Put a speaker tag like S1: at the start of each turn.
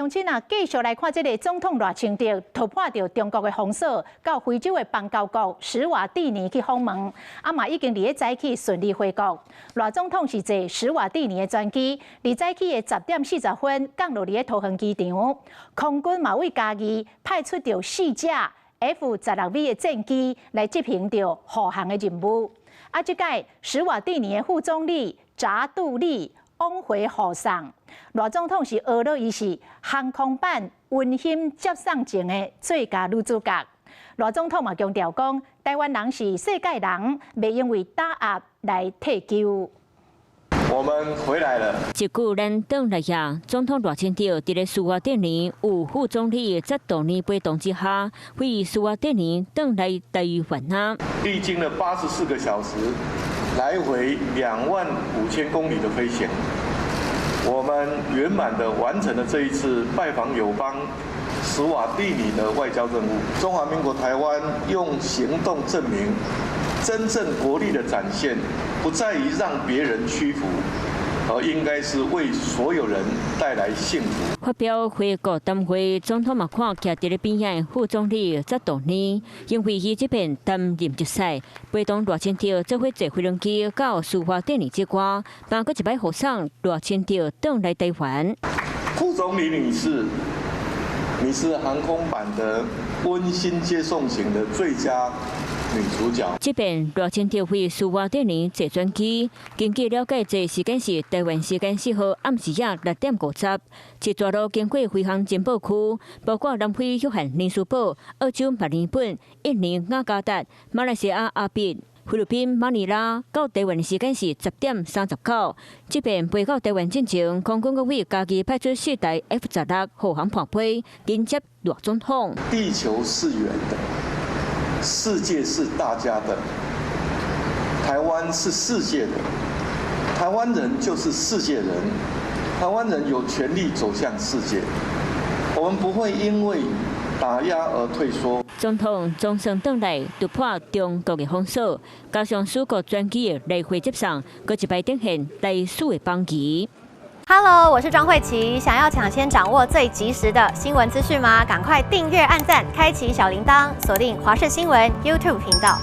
S1: 鄉親啊，繼續來看這个總統賴清德突破著中國的封鎖，到非洲的邦交國史瓦蒂尼去訪問，啊嘛已經佇咧早起順利回國。賴總統是坐史瓦蒂尼的專機，佇早起的10點40分降落佇咧桃園機場。空軍嘛為嘉義派出著四架 F-16V 的戰機來執行著護航的任務。啊，這擺史瓦蒂尼的副總理扎杜利往回護送。賴總統是呵咾伊是航空版溫馨接送情的最佳女主角。賴總統嘛強調講，台灣人是世界人，袂因為打壓來退勼。
S2: 我們回來了。
S3: 這久咱轉來呀，總統賴清德佇咧史瓦帝尼有副總理扎杜尼陪同之下，飛史瓦帝尼轉來台灣啊。
S2: 歷經了84個小時，來回25,000公里的飛行，我們圓滿的完成了這一次拜訪友邦史瓦帝尼的外交任務。中華民國台灣用行動證明，真正國力的展現，不在於讓別人屈服，而應該是為所有人帶來幸福。
S3: 發表回國談話，總統嘛看徛佇咧邊仔副總理扎杜尼，因為伊這遍擔任執事，陪同賴清德做伙坐飛行機到蘇花典禮之外，嘛閣一擺護送賴清德轉來台灣。
S2: 副總理女士，你是航空版的溫馨接送型的最佳女主角。
S3: 這遍賴清德飛蘇瓦蒂尼坐專機，根據了解，這時間是台灣時間4號暗時仔6點50，這逝路經過飛航情報區，包括南非約翰尼斯堡、澳洲墨爾本、印尼雅加達、馬來西亞亞庇、菲律賓馬尼拉，到台灣的時間是10點39。這遍飛到台灣進前，空軍閣為嘉義派出四台 F-16護航伴飛，迎接賴總統。
S2: 地球是圓的，世界是大家的，台灣是世界的，台灣人就是世界人，台灣人有權利走向世界，我們不會因為打壓而退縮。
S3: 總統總算轉來突破中國的封鎖，加上史國專機的來回接送，閣一擺展現台史的邦誼。
S4: Hello，我是莊慧琪，想要搶先掌握最及時的新聞資訊嗎？趕快訂閱、按讚、開啟小鈴鐺，鎖定華視新聞 YouTube 頻道。